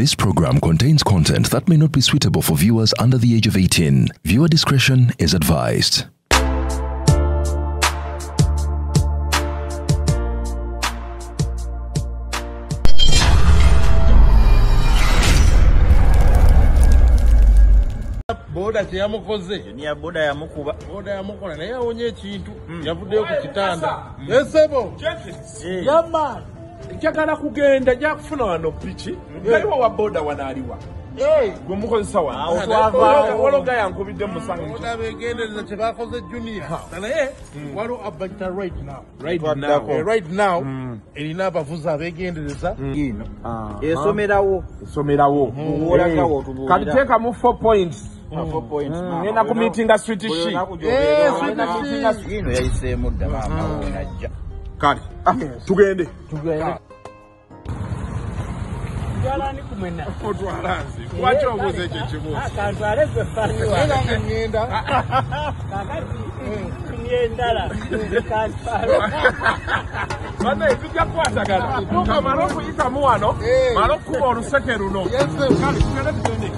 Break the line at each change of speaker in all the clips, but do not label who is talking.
This program contains content that may not be suitable for viewers under the age of 18. Viewer discretion is advised.
Boda kyeyamukoze
niya boda yamukuba
boda yamukola naye awonye ekintu yavuddeyo ku kitanda. Esebo
yama njagala kugenda nja kufuna wano piki kaliwa wa boda wanaaliwa gwe mukozesa wano yankubidde musango
boda begendereza kye bakoze Junior naye waliwo abagita right now right now erina abavuzi abegendereza
esomerawo
esomerawo kati teekamu 4 points.
4 points.
Ngenda ku meetinga sweet she.
Ino yayiseemu dda maama wonajja.
Kale tugende.
Tugende.
Twala kumwena.
Otwala nze. Lwaki obuuza ekyo ekibuuzo?
Kantwale gwe fani wange.
Era nga ngenda.
Kakati funye endala. Kantwale.
Bannaye tujja kukwatagana. Mala okuyitamu wano, mala okukuba oluseke luno. Kale tugende tugende.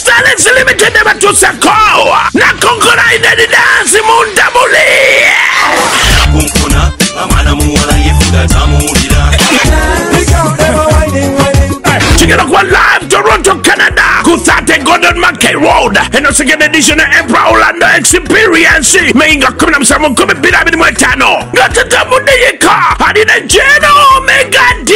Talents Limited batusakowa na konkola inedi dance munda muli
kunkuna amana muwala yefuga tamuwulira
Chigera kwa live Toronto, Canada ku 30 Gordon McKay Road eno second edition ya Emperor Orlando Experience Meinga 17 2025 nga tutamudde yekka alina Jeno Omega D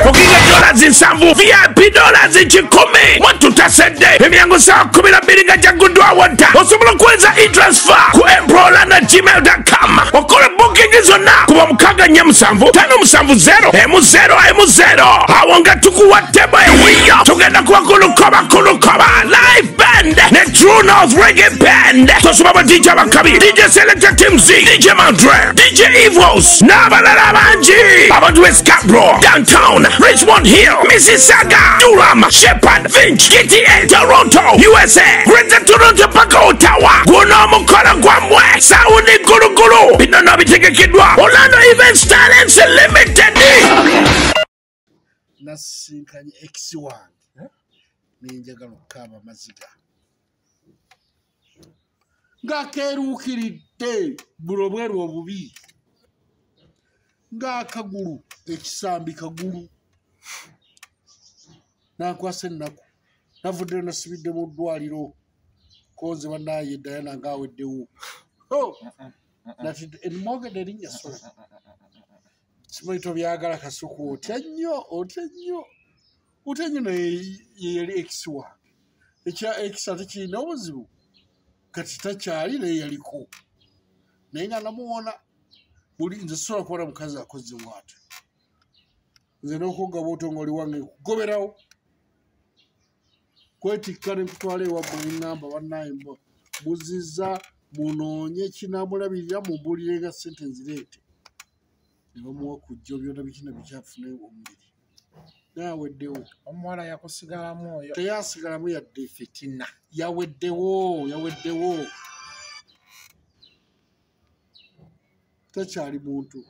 Okinga $7 VIP $100 mwatutasedde emyango saa 12 nga jagudwa wanta osobola okuweza e-transfer ku emperorlando@gmail.com okola booking zonna kuba 647 570 M0 M0 awo nga tukuwa tebo ewiyo tugenda kuba kulukoba live band ne True North Reggae Band tosubaba DJ Bakabi DJ Selector Team Z DJ Mandre DJ Evos n'abalala bangi abantu b'e Scarborough Downtown Richmond Hill, Mississauga, Durham, Shepherd, Finch, GTA, Toronto, USA, Greater Toronto paka Ottawa. Guno omukono gwammwe sawundi gulugulu bino no bitegekeddwa Orlando Events Talents Limited.
Nasisinkanye ex wange nenjagala okukaaba amaziga ng'akeeruukiridde buli obweru obubi ng'akagulu ekisambi kagulu nankwasa ennaku navuddeyo nasibidde mu ddwaliro konze bannaaye Diana ng'aweddewo mwogedde erinnya sola simanyi tobyagala Kasuku otya nnyo otya nnyo otya nnyo naye ye yali ex wange ekya ex ate kirina obuzibu kati takyali naye yaliko naye nga namuwona buli nze sobola kubona mukazi akoze bw'atyo nze n'okugaba otongoli wange kugoberawo kwetikka ne nkutwala ewammwe ne ŋŋamba bannaaye muziza munoonye kinaamulabirira mumbuulire nga ssente nzireete ne bamuwa kujja byonna bikina bikyafune omubiri naye aweddewo.
Omuwala yakusigalamu oyo
teyasigalamu yadde
fitina
yaweddewo yaweddewo takyali muntu.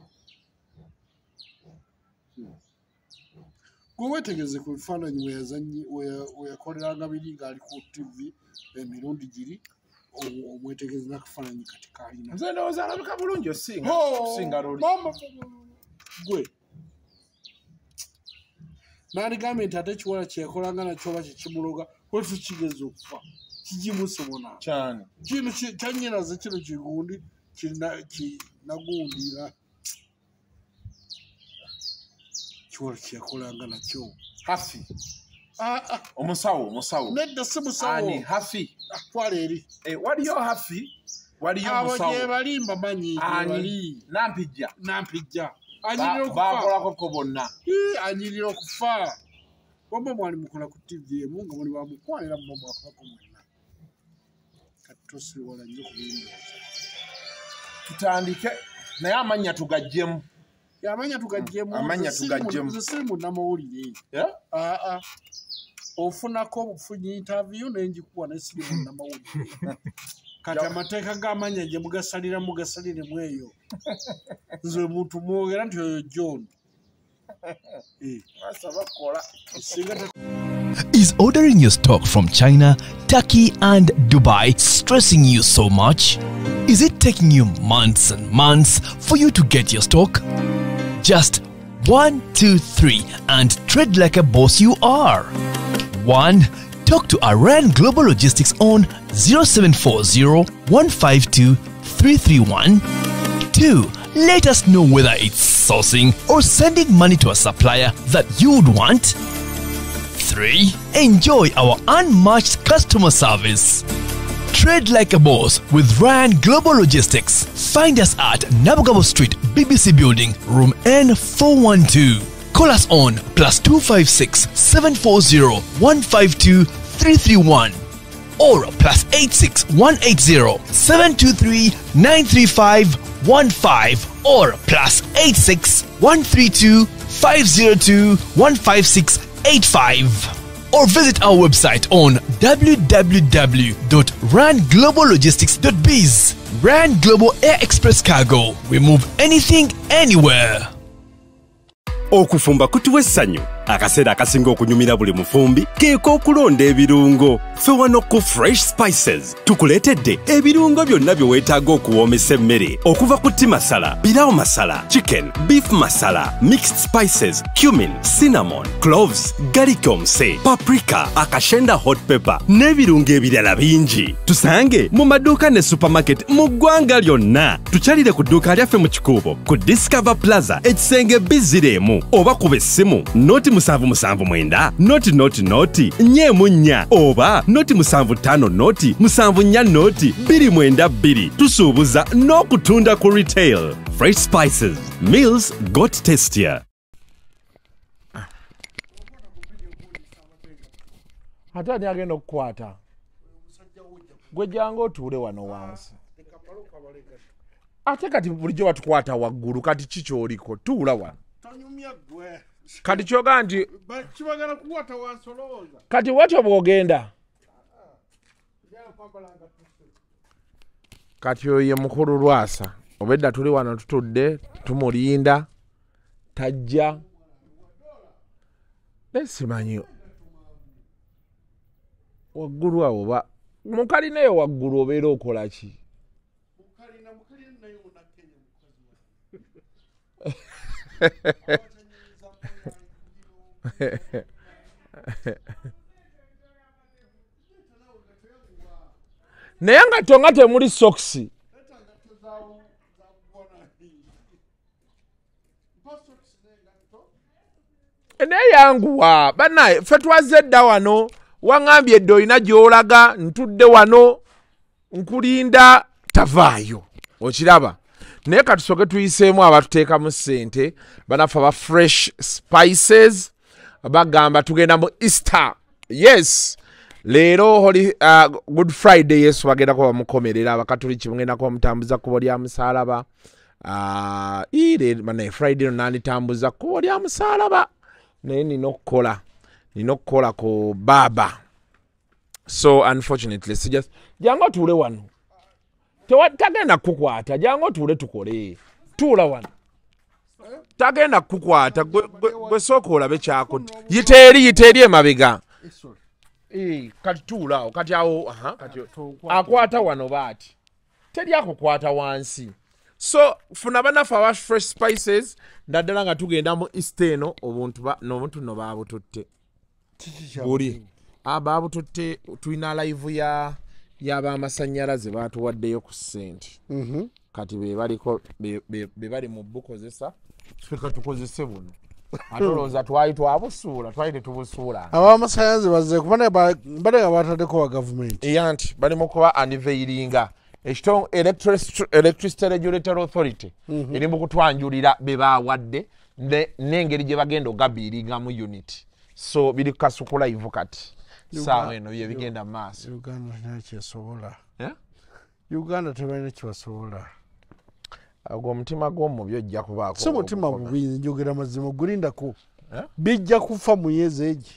Gwe weetegeze ku bifaananyi we yakoleranga biri ng'ali ku TV emirundi giri omwetegeze n'akafaananyi kati k'alina.
Nze ndowooza alabika bulungi osinga luli.
Gwe nandigambye nti ate ekiwala kye yakolanga nakyo oba kyekimuloga we tukigeza okufa kigimusobona.
Kyani?
Kino kyannyinaze kino kigundi kinagundira kiwala kyeyakolanga nakyo.
Hafi. Omusawo.
Nedda si musawo.
Ani Hafi?
Twala eri.
Waliyo Hafi, waliyo musawo.
Abo gye bali mbamanyi.
Ani? Nampijja.
Nampijja. Anyirira okufa.
Bakolako bonna.
Anyirira okufa. Wamma mwali mukola ku TV emu nga muli bamukwanira mu mwakolako mwenna. Kati tosiwala nnyo ku bindowooza.
Tutandike naye amannya tugaggyemu.
Amanya tugaggyemu.
Amannya tugaggyemu.
Nze siri munnamawulire. Ofunako obufunyi interview ne ngikuwa naye siri munnamawulire. Kati amateeka g'amannya gye mugasalira mugasaliremu eyo. Nze omuntu mwogera nti oyo John.
Is ordering your stock from China, Turkey and Dubai stressing you so much? Is it taking you months and months for you to get your stock? Just 1, 2, 3 and trade like a boss you are. 1. Talk to Iran Global Logistics on 0740 152 331. 2. Let us know whether it's sourcing or sending money to a supplier that you would want. 3. Enjoy our unmatched customer service. Trade like a boss with Ryan Global Logistics. Find us at Nabugabo Street, BBC Building, Room N412. Call us on +256 740 152 331 or +86 180 723 935 15 or +86 132 502 156 85. Or visit our website on www.rangloballogistics.biz. Rand Global Air Express Cargo. We move anything, anywhere.
Okufumba kutuwa essanyu. Akaseera akasinga okunyumira buli mufumbi keeko okulonda ebirungo. Ffe wano ku Fresh Spices tukuleetedde ebirungo byonna bye weetaaga okuwoomesa emmere okuva ku tea masala, pilau masala, chicken, beef masala, mixed spices, cumin, cinnamon, cloves, garlic omuse, paprika, akashenda hot pepper n'ebirungo ebirala bingi. Tusange mu maduuka ne supermarket mu ggwanga lyonna. Tukyalire ku dduuka lyaffe mu Kikuubo ku Discover Plaza ekisenge B01 oba kuba essimu noti 779 0 0 0 4 oba noti 75 noti 74 noti 292. Tusuubuza n'okutunda ku retail. Fresh Spices, meals got tastier.
Ate ani agenda okukwata? Gwe jangu otuule wano wansi. Ate kati bulijjo batukwata waggulu, kati ki ky'oliko? Tuula wano. Kati kyoga nti kati watyo bw'ogenda. Kati oyo ye mukulu Lwasa. Obedda tuli wano tutudde tumulinda tajja. Naye simanyi waggulu awo ba mukalina eyo waggulu obeera okola ki? Naye nga tonga temuli sokisi. Naye yanguwa bannaye ffe twazze dda wano, waŋŋambye edda olina gy'olaga, ntudde wano nkulinda tavaayo, okiraba. Naye katusooke tuyiseemu abatuteekamu ssente banaffe aba Fresh Spices bagamba tugenda mu Easter. Yes, leero Holy Good Friday, Yesu bagenda kuba bamukomerera, abakatuliki mugenda kuba mutambuza kkubo lya musaalaba. Banaye Friday no nanditambuza kkubo lya musaalaba, naye nina okukola ku baaba. So unfortunately sijja. Jangu otuule wano. Tagenda kukukwata, jangu otuule tukole. Tuula wano. Tagenda kukukwata, gwe sooka olabe kyakutte. Yita eri emabega. Kati tuula awo, kati awo, kati akwata wano baati. Teri akukwata wansi. So funa bannaffe aba Fresh Spices naddala nga tugenda mu Easter eno, obuntu nno baabututte. Buli baabututte, tulina live ya y'abamasannyalaze baatuwaddeyo ku ssente. Kati be baliko be bali mu bukozesa, ffe tukozese buno. Ate olowooza twali twabusuula, twali tetubusuula.
Abamasannyalaze bazze kuba bale bataddeko wa gavumenti.
Eya nti bali mu kuba unveilinga Electricity Regulatory Authority eri mu kutwanjulira be baawadde n'engeri gye bagenda ogabiiringamu unit. So biri ku Kasuku Live kati. Saawa eno bye bigenda mu maaso.
Uganda tebalina kyesobola. Uganda tebalina kyebasobola.
Ogwo omutima gw'omubi ojja kubaako.
Si mutima mubi, njogera mazima, gulindako. Bijja kufa mu myezi egi.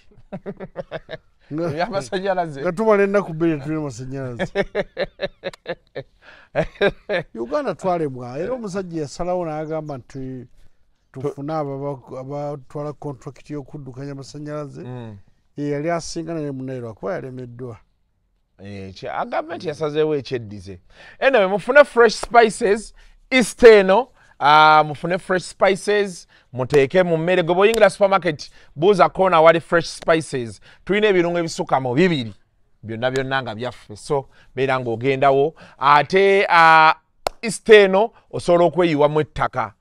Ebyamasanyalaze
nga tumala ennaku 2 tulina masanyalaze. Uganda twalemwa era omusajja yasalawo n'agamba nti tufune abatwala contract y'okuddukanya amasanyalaze. Yali asinga naye munaye lwakuba yalemeddwa.
Gavumenti yasazeewo ekyeddize. Anyway, mufune fresh spices Easter eno. Mufune fresh spices muteeke mu mmere. Gwe bw'oyingira supermarket buuza koona wali fresh spices. Tulina ebirungo ebisuka mu 2 byonna byonna nga byaffe, so beera ng'ogendawo. Ate Easter eno osobola okweyiwamu ettaka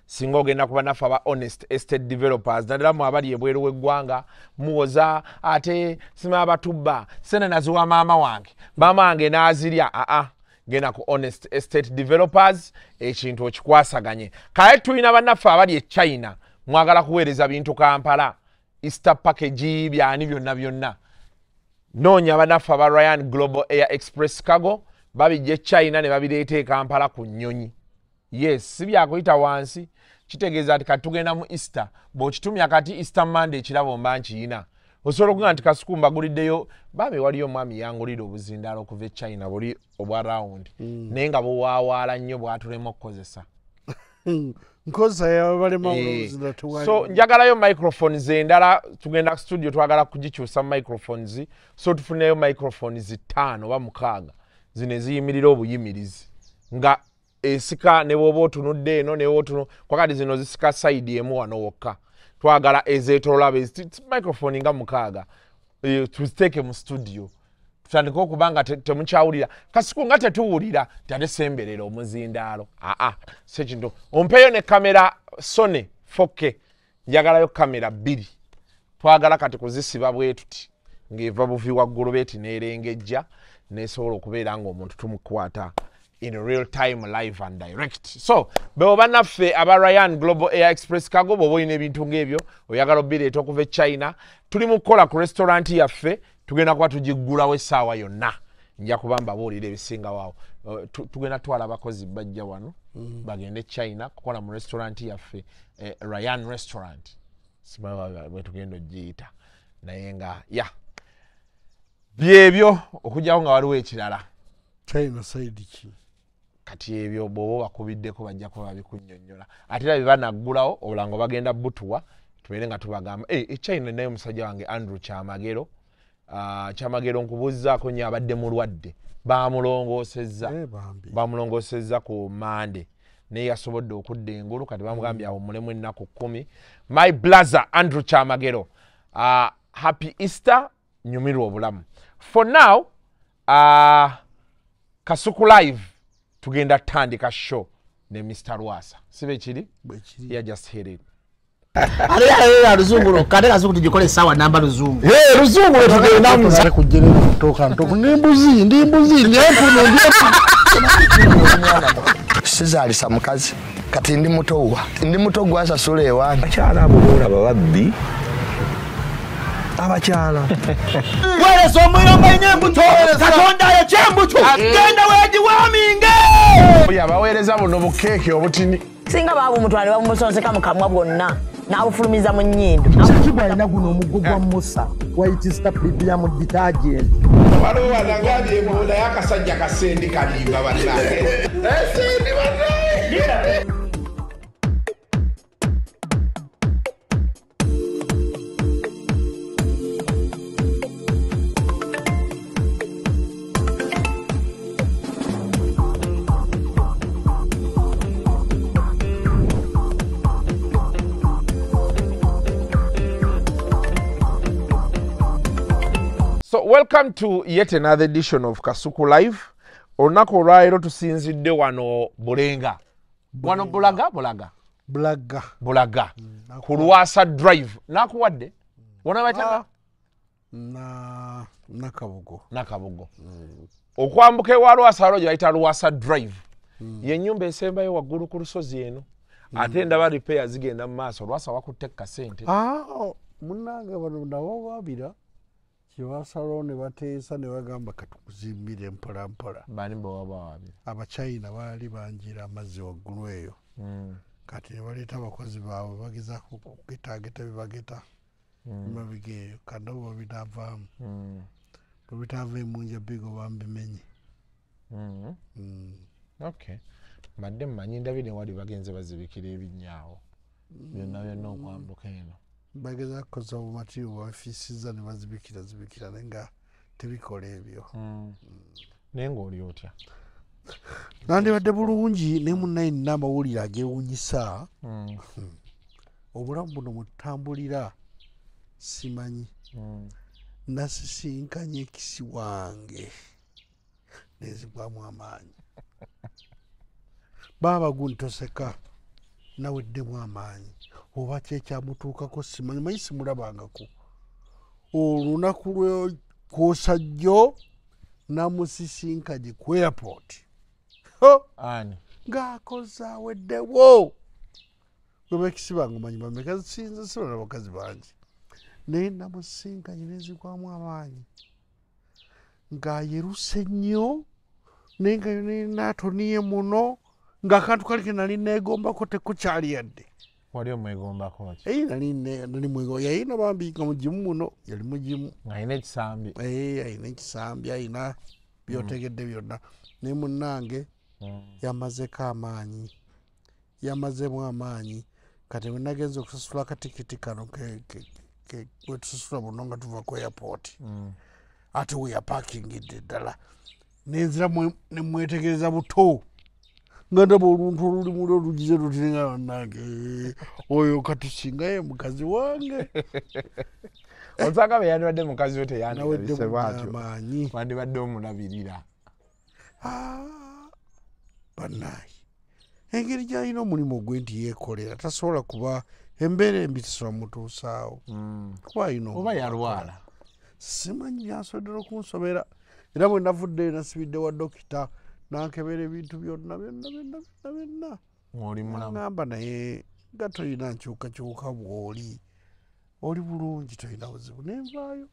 singa ogenda kuba naffe aba Honest Estate Developers, naddala mu abali ebweru w'eggwanga muwoza ate sima abatubba sente naziwa maama wange, maama wange n'azirya. Aa, genda ku Honest Estate Developers ekintu okikwasaganye. Kale tulina bannaffe abali e China, mwagala kuweereza bintu Kampala, Easter package byani byonna byonna. Noonya bannaffe aba Ryan Global Air Express Cargo, babijja e China ne babireeta e Kampala ku nnyonyi. Yes, si byakuyita wansi, kitegeeza nti kati tugenda mu Easter. Bw'okitumya kati Easter Monday ekirabo mba nkiyina. Osobola okuga nti Kasuku mbaguliddeyo, bambi waliyo omwami yangulira obuzindaalo okuva e China buli obwa round. Naye nga buwaawaala nnyo bwatulema okukozesa.
Nkozesa yabalema obuzindaalo tewali.
So njagalayo microphones endala, tugenda ku studio twagala kugikyusa microphones, so tufuneyo microphones 5 oba 6 zino eziyimirira obuyimirizi nga esika ne bw'oba otunudde eno ne bw'otuno kwakati zino zisika side emu wano wokka. Twagala ezeetoloola microphone nga 6 tuziteeke mu studio tutandike okuba nga temukyawulira. Kasuku nga tetuwulira ate semberera omuzindaalo. Aa, si kintu. Ompeeyo ne kamera Sony 4K, njagalayo kamera 2. Twagala kati kuzisiba bwe tuti ng'eva buvi waggulu beeti n'erengejja n'esobola okubeera ng'omuntu tumukwata in real time, live and direct. So bwe bannaffe aba Ryan Global Air Express Cargo, bw'oba olina ebintu ng'ebyo oyagala obireeta okuva e China, tuli mu kukola ku restaurant yaffe, tugenda kuba tugiggulawo essaawa yonna. Nja kuba mbabuulira ebisingawo awo. Tugenda twala abakozi bajja wano bagende China kukola mu restaurant yaffe, Ryan Restaurant, simanyi bwe tugenda ogiyita, naye nga ya byebyo okugyawo nga waliwo ekirala.
China side ki?
Kati ebyo bw'oba bakubiddeko bajja kuba babikunnyonnyola. Ate era bye banaggulawo obulango bagenda butuwa tubeere nga tubagamba. E China naye omusajja wange Andrew Kyamagero, Kyamagero nkubuuzaako nnyo, abadde mulwadde, bamulongoosezza bamulongoosezza ku Mande, naye yasobodde okudda engulu, kati bamugambye awummulemu ennaku 10. My blazer Andrew Kyamagero, happy Easter, nyumirwa obulamu. For now, Kasuku Live tugenda tandika show ne Mr. Lwasa. Sibe kiri? Yeah, just hit it.
Ale ale luzungu lwokka Kasuku tugikole essaawa namba luzungu.
Hey, luzungu lwe tugenda
kujjera kutoka ntoko ndi mbuzi ndi mbuzi ndi empuno ndi
sizaalisa mukazi kati ndi muto wa ndi muto gwasasula ewange.
Abakyala abo boolaba babbi abakyala.
Weereza omuyomba nnyo embuto Katonda ayokya embuto genda weegiwaaminge.
Oyo abaweereza buno bukeeke obutini
singa baabumutwala ne babumusonseka mu kamwa bwonna n'abufulumiza mu nnyindo.
Kiki alina guno omuggo gwa Musa White Star Premium Detergent.
Waliwo wanagambye munda y'akasajja kasendi kalimba bannange. Sendi bannange. So welcome to yet another edition of Kasuku Live. Olunaku olwaleero tusinzidde wano Bulenga. Wano Bulaga, Bulaga.
Bulaga.
Bulaga. Ku Lwasa Drive. Nakuwadde? Wano bayita?
Na Nakabugo.
Nakabugo. Okwambuka ewa Lwasa lwo gye bayita Lwasa Drive. Ye nnyumba esembayo waggulu ku lusozi eno. Ate ndaba repair zigenda mu maaso. Lwasa wakutte kasente.
Munnange bano nabo babira. Kibasalawo ne bateesa ne bagamba katukuzimbire mpola mpola.
Bani bwe
Abachina baali banjira amazzi waggulu eyo. Kati ne baleeta abakozi baabwe bagezaako okugetaageta bye bageta. Mabega eyo kanda oba binaavaamu. Bwe bitavaemu nja bigoba mbimenye.
Okay. Mbadde mmanyi ndabye wali bagenze bazibikira ebinnya awo byonna byonna okwambuka eno.
Bageza kukozesa obumatibu bwafiisizza ne bazibikira zibikira naye nga tebikola ebyo.
Naye ng'oli otya?
Nandibadde bulungi naye munnaye nina amawulire ageewuunyisa. Obulamu buno mwe tutambulira simanyi. Nasisinkanye ex wange nenzigwamu amaanyi. Baaba guntoseka naweddemu amaanyi oba kyekyamutuukako simanyi, manyi simulabangako. Olunaku lwekwosa jjo namusisinkanye ku airport.
Ani?
Ng'akoze aweddewo. Gwe ba ex bange omanyi bameka, sinze siraba bakazi bangi. Naye namusisinkanye nenzigwamu amaanyi ng'ayeruse nnyo naye nga naatoniye muno ng'akantu kali ke nali neegombako tekukyali yadde.
Wali omwegombako ki?
Eyi nali mwego yayina bambi nga mugimu muno, yali mugimu.
Ng'alina ekisambi.
Alina ekisambi, alina by'otegedde byonna. Naye munnange yamazeko amaanyi, yamazemu amaanyi. Kati bwe nagenze okusasula akatikiti kano bwe tusasula buno nga tuva ku airport. Ate we yapakingidde ddala. Nenzira ne mwetegereza buto. Nga ndaba oluntu oluli muli olugize luti nga bannange oyo kati singa ye mukazi wange.
Osanga be yandibadde mukazi we teyandibadde bw'atyo.
Amaanyi.
Wandibadde omulabirira.
Bannaye. Engeri gy'alina omulimu gwe nti yeekolera tasobola kuba embeera embi tasobola mutuusaawo. Kuba alina
Oba yalwala.
Simanyi byansobedde okunsobera. Era bwe navuddeyo nasibidde wa dokita nankebera ebintu byonna byonna byonna byonna byonna.
Ng'oli mulamu.
Nangamba naye nga tolina nkyukakyuka bw'oli. Oli bulungi tolina buzibu. Ne nvaayo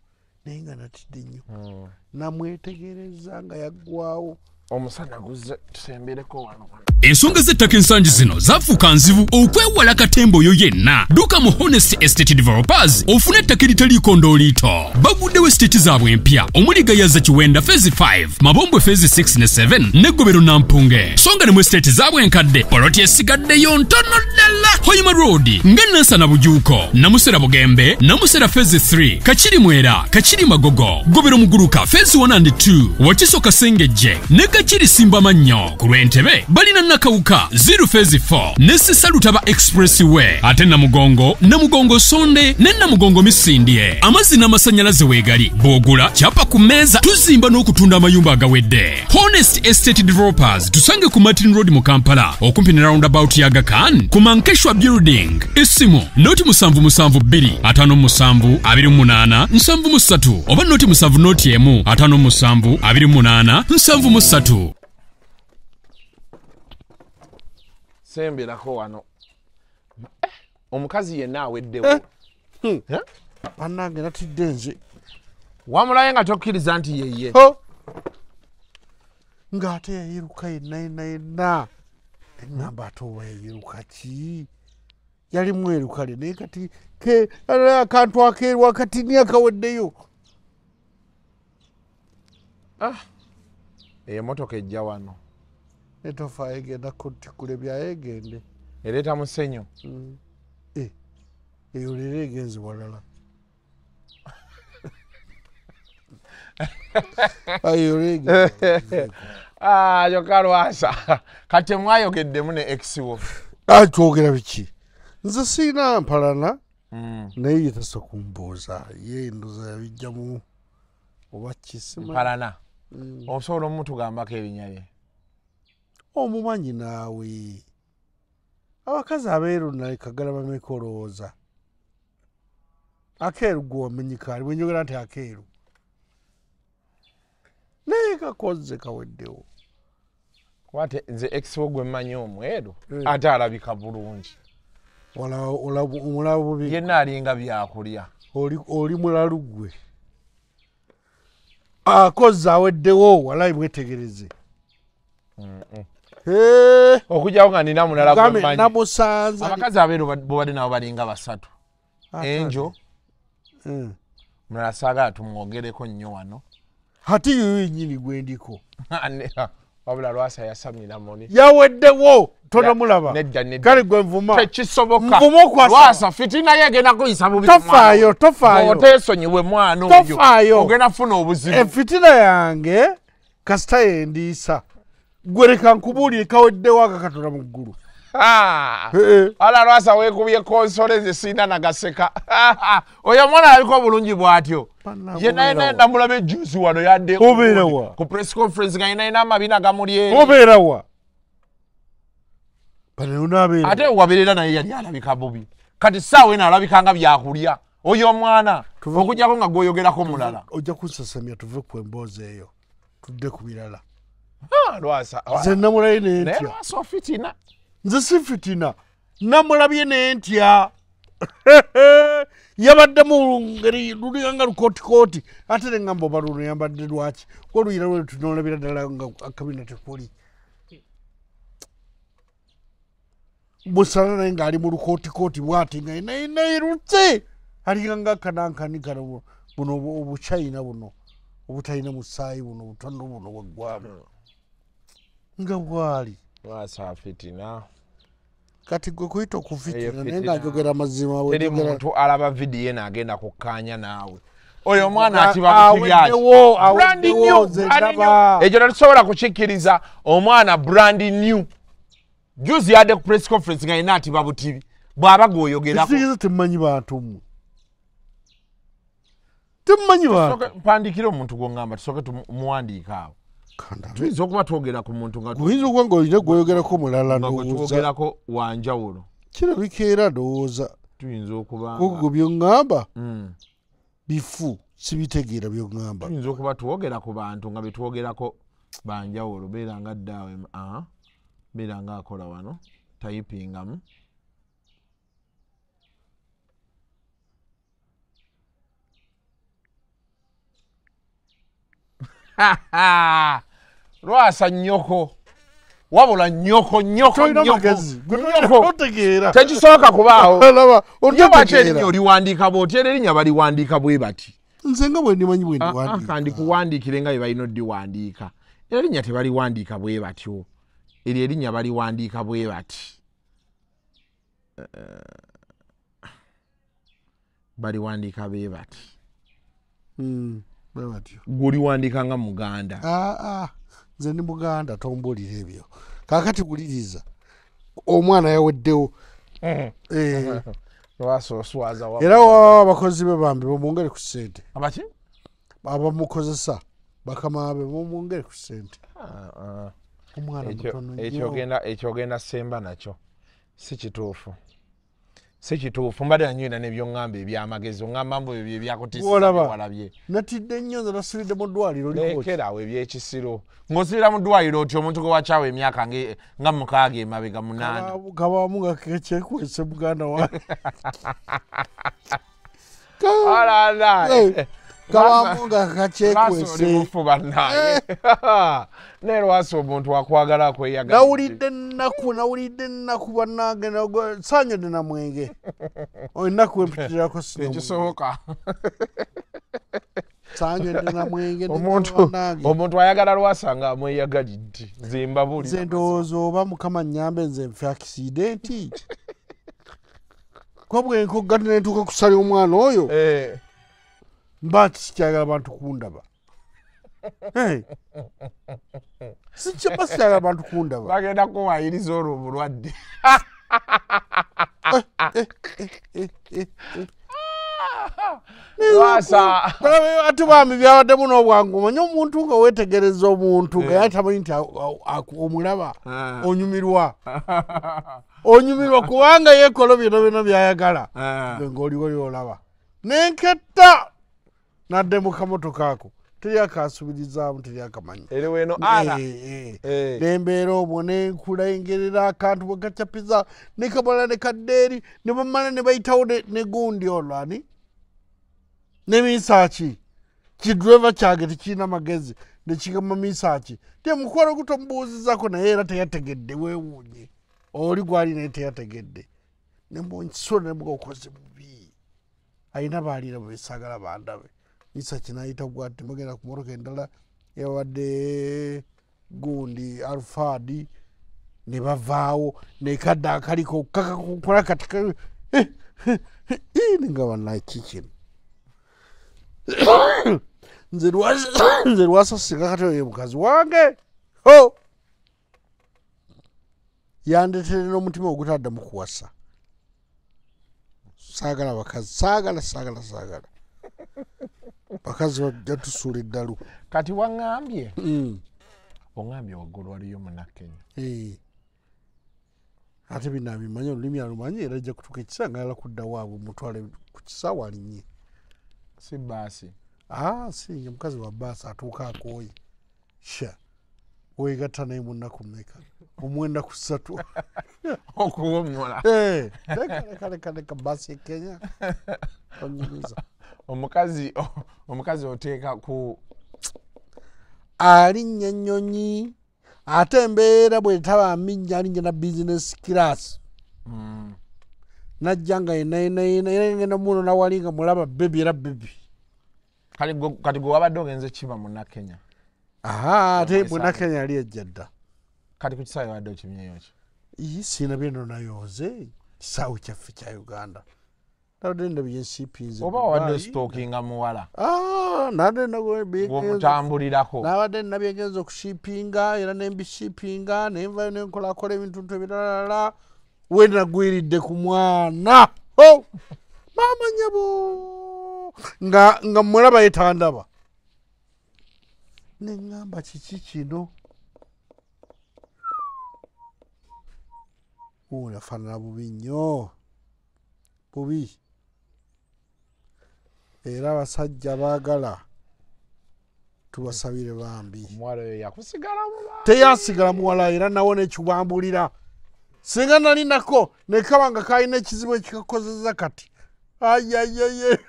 naye nga natidde nnyo. Namwetegereza nga yaggwawo.
Omusana guzze tusembereko wano.
Ensonga z'ettaka ensangi zino zaafuuka nzibu okwewala katemba oyo yenna. Dduka mu Honest Estate Developers ofune ettaka eritaliiko ndooliito. Baguddewo estate zaabwe empya omuli Gayaza Kiwenda Phase 5, Mabombwe Phase 6 ne 7 ne Gobero Nampunge. So nga ne mu estate zaabwe enkadde poloti esigaddeyo ntono ddala. Hoima Road nga Nansana Bujuuko, Namusera Bugembe, Namusera Phase 3, Kakiri Mwera, Kakiri Magogo, Gobero Muguluka Phase 1 and 2, Wakiso Kasengejje ne Kakiri Simba Mannyo. Ku lw'Entebe balina Nakawuka 0 Phase 4 ne Sisa Lutaba Expressway, ate Namugongo, Namugongo Sonde ne Namugongo Misindye. Amazzi n'amasannyalaze weegali, bw'ogula kyapa ku mmeeza, tuzimba n'okutunda amayumba agawedde. Honest Estate Developers tusange ku Martin Road mu Kampala okumpi ne roundabout ya Aga Khan ku Mankeshwa Building. Essimu 072 57 28 73 oba 071 57 28 73.
Semberako wano. Omukazi yenna aweddewo.
Bannange natidde nze.
Wamulaye nga tokkiriza nti yeye.
Ng'ate yayiruka yenna yenna yenna. Eŋŋamba ate oba yayiruka ki? Yali mweru kale naye kati akantu akeeru akatini akaweddeyo.
Eyo emmotoka ejja wano.
Netofaayo egenda kuttikula ebyayo egende.
Ereeta musenyu.
Eyo leero egenze walala. Eyo leero egenze.
Kyokka Lwasa. Kati temwayogeddemu ne ex wo.
Twogera biki? Nze sirina mpalana naye ye tasobola kumbuuza. Ye ndowooza yabijjamu oba ki simanyi.
Mpalana. Osobola omutugambako erinnya lye?
Omumanyi naawe. Abakazi abeeru naye kagala bameka olowooza. Akeeru gwe wamenyeka ali bwe njogera nti akeeru. Naye kakoze kaweddewo.
Kuba nze ex wo gwe mmanyi omweru ate alabika bulungi.
Omulaba bubi.
Yenna alinga byakulya.
Oli mulalu gwe. Akoze aweddewo walayi mwetegereze.
Okujjawo nga nina mulala gwe mmanyi.
Namusanze.
Abakazi abeeru bobadde nabo balinga basatu. Enjo, Omulala saagala tumwogereko nnyo wano.
Hati yoyo yennyini gwendiko.
Wabula Lwasa yasamira moni.
Yaweddewo tonamulaba.
Nedda nedda.
Kale gwe nvuma.
Tekisoboka.
Nvuma okwasa.
Lwasa fitina ye egenda kuyisa bubi.
Tofaayo, tofaayo.
Oteesonyiwe mwana oyo.
Tofaayo.
Ogenda funa obuzibu.
Efitina yange kasita yendiisa. Gwe leka nkubuulire kaweddewo akakatonda mu ggulu.
Ala Lwasa weekubye konsole ze sirina nagaseka. Oyo omwana aliko bulungi bw'atyo. Ye naye naye namulaba ejjuuzi wano yadde ku press conference nga yena yina amabina gamuli eri.
Obeera wa? Bano
ate wabeerera naye yali alabika bubi. Kati ssaawa eno alabika nga byakulya. Oyo omwana okuggyako nga gw'oyogerako mulala.
Ojja kunsasamya tuve ku emboozi eyo tudde ku birala.
Lwasa.
Nze namulaye nentya.
Naye Lwasa ofitina.
Nze si fitina. Namulabye nentya. Yabadde mu ngeri luli nga lukootikoti ate ne ngamba oba luno yambadde lwaki oluyira lwe tunolabira ddala nga akabina tekuli busana naye ng'ali mu lukootikoti bw'ati nga nayirutse alinga nga akanankani kano buno obuchina buno obutalina musaayi buno butono buno bweggwamu nga bwali.
Lwasa fitina.
Kati gwe kuyita okufitina naye nga njogera amazima.
Teri muntu alaba vidiyo eno agenda kukkaanya naawe. Oyo omwana atiba bukibyaki. Brand new. Ekyo tetusobola kukikkiriza omwana brand new. Juzi yadde ku press conference nga yenna atiba butibi. Bw'aba gw'oyogerako.
Ekitegeeza temumanyi bantu mmwe. Temumanyi bantu.
Mpandikire omuntu gw'oŋŋamba tusooke tumuwandiike awo. Tuyinza okuba twogera ku muntu nga
oyinza okuba ng'olina gweyogerako mulala ndowooza.
Twogerako wanjawulo.
Kirabika era ndowooza.
Tuyinza okuba
nga by'oŋŋamba bifu sibitegeera by'oŋŋamba.
Tuyinza okuba twogera ku bantu nga betwogerako banjawulo. Beera nga ddaawe beera nga akola wano tayipingamu. Lwasa nnyoko. Wabula nnyoko nnyoko nnyoko. Tekisoboka kubaawo. Ye lwaki erinnya oliwandiika bw'oti era erinnya baliwandiika bwe bati.
Nze nga bwe ndimanyi bwe ndiwandiika.
Kandi kuwandiikire nga bwe balina oddiwandiika. Era erinnya tebaliwandiika bwe batyo. Eryo erinnya baliwandiika bwe bati. Baliwandiika bwe bati. Gw'oliwandiika nga Muganda.
Nze ndi Muganda tombuulira ebyo. Kaakati wuliriza omwana yaweddewo.
Lwasa oswaza wa.
Era wawa abakozi be bambi bamwongere ku ssente.
Abaki?
Abamukozesa bakama be bamwongere ku ssente. Omwana mutono nnyo.
Ekyo ogenda semba nakyo si kituufu. Si kituufu mbadde nanywera n'ebyoŋŋamba ebyamagezi oŋŋamba mbu ebyo ebyakutiisa walabye.
Natidde nnyo nze nasiridde mu ddwaliro
lekera awo ebyekisiro. Ng'osirira mu ddwaliro otyo omuntu gwe wakyawa emyaka nga 6 emabega 8.
Kabaamu nga kekyekwese muganda wange.
Alala.
Kabaamu nga kakyekwese.
Mufu bannange. Naye Lwasa omuntu akwagala akweyagala.
Nawulidde ennaku bannange saanywedde na mwenge. Ennaku empitirako
tekisoboka.
Saanywedde na mwenge.
Omuntu ayagala Lwasa nga amweyagalidde. Nze mbabuulira.
Nze ndowooza oba Mukama nnyambe nze nfe akisidenti. Kuba bwe nkogga ne ntuuka kusala omwana oyo. Mba sikyagala bantu kundaba. Sikyagala bantu kundaba.
Bagenda kuwayiriza olwo obulwadde. Lwasa.
Ate bambi byabaddemu n'obwangu. Omanyi omuntu nga weetegereza omuntu nga yali tamanyi nti omulaba onyumirwa. Onyumirwa kubanga yeekola byonna byonna by'ayagala. Ng'oliwo ly'olaba. Nenketta nadde mu kamotoka ako. Teri akasuubirizaamu teri akamanyi.
Eri weno ala.
Nembeera omwo nenkula engerera akantu bwe kacapiza ne kamala ne kadda eri ne bamala ne bayitawo ne gundi olwo ani ne misaaki kidreva kyange tekirina magezi ne kigamba misaaki te mukwano gutomubuuzizaako naye era teyategedde weewuunye oli gwali naye teyategedde ne mbonsula ne muga okoze bubi. Alina baalira bwe saagala bandabe. Isa kinayita bwati mugenda ku mmotoka endala yabadde gundi Alfadi ne bavaawo nekadda akaliko kakakola kati nga bannaki kino. Nze lwasa singa kati oyo mukazi wange ho yandetere n'omutima ogutaddamu kuwasa. Saagala bakazi, saagala saagala saagala bakazi bajja tusuula eddalu.
Kati waŋŋambye oŋŋambye waggulu waliyo Munnakenya.
Ate bino abimanyi, olulimi alumanyi, era ajja kutuuka ekisa nga ayagala kudda waabwe mutwale ku kisaawe alinnye.
Si bbaasi?
Si mukazi wa bbaasi atuuka akooye. Sha weegatta naye mu nnaku mmeka? 93.
Okuwummula.
Leka leka leka bbaasi e Kenya onyumiza.
Omukazi oteeka ku
alinnya ennyonyi ate embeera bwetaba minnya alinnya na business class. Najja nga yenna yenna yenna era ngenda muno nawali nga mulaba bebi era bebi.
Kati gwe wabadde ogenze kiba Munnakenya.
Ate Munnakenya yali ejja dda.
Kati ku kisaawe wabadde okimyeyo ki?
Sirina byeno nayooze kisaawe kyaffe kya Uganda. Nabadde ndabye ensipinze.
Oba wabadde ositookinga muwala?
Nabadde
ng'omutambulirako.
Nabadde nabyegenza okushipinga era ne mbishipinga ne nvayo ne nkolakola ebintu ebiralala we nagwiridde ku mwana. Maama nnyabo nga mulaba ye tandaba. Ne ŋŋamba kiki kino? Ono afaanana bubi nnyo. Bubi. Era abasajja baagala tubasabire bambi.
Omuwala oyo yakusigala muwala.
Teyasigala muwala era nawona ekibambulira. Singa nali nako ne kaba nga kalina ekizibu ekikakozesa kati. Ayiayiaye.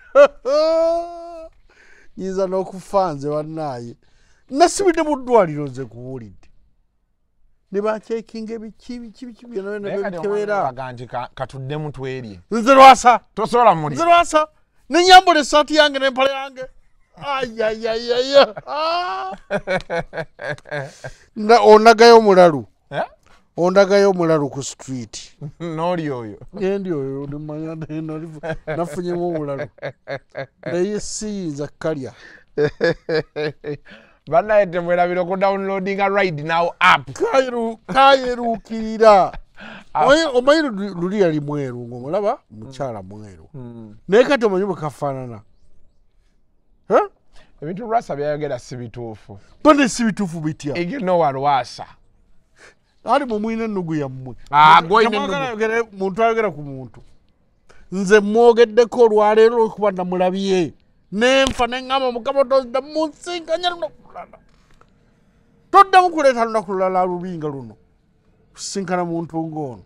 Nyinza n'okufa nze bannaaye. Nasibidde mu ddwaliro nze kubuulidde. Ne bakyekinga ebiki biki biki byonna byonna bebikebera.
Nti katuddemu twerye.
Nze lwasa.
Tosobola muli.
Nze lwasa. Ne nyambula essaati yange n'empale yange. Ayiayiaye. Ondagayo omulalu. Ondagayo omulalu ku street.
N'oli oyo.
Ndi oyo ndimanya nafunyemu omulalu. Naye siyinza kukalya.
Bannaye temwerabira okudownloadinga Ride Now app.
Kayeruukirira. Omanyi luli yali mweru ng'omulaba mukyala mweru. Naye kati omanyi bwe kafaanana.
Ebintu Lwasa byayogera si bituufu.
Bane si bituufu bitya?
Ignowa Lwasa.
Ali mwe ennugu yammwe. Muntu ayogera ku muntu. Nze mwogeddeko olwaleero okuba namulabye. Nenfa ne ŋŋamba Mukama toddamu munsinkanya lunaku lulala. Toddamu kuleeta lunaku lulala lubinga luno. Kusinkana muntu ng'ono.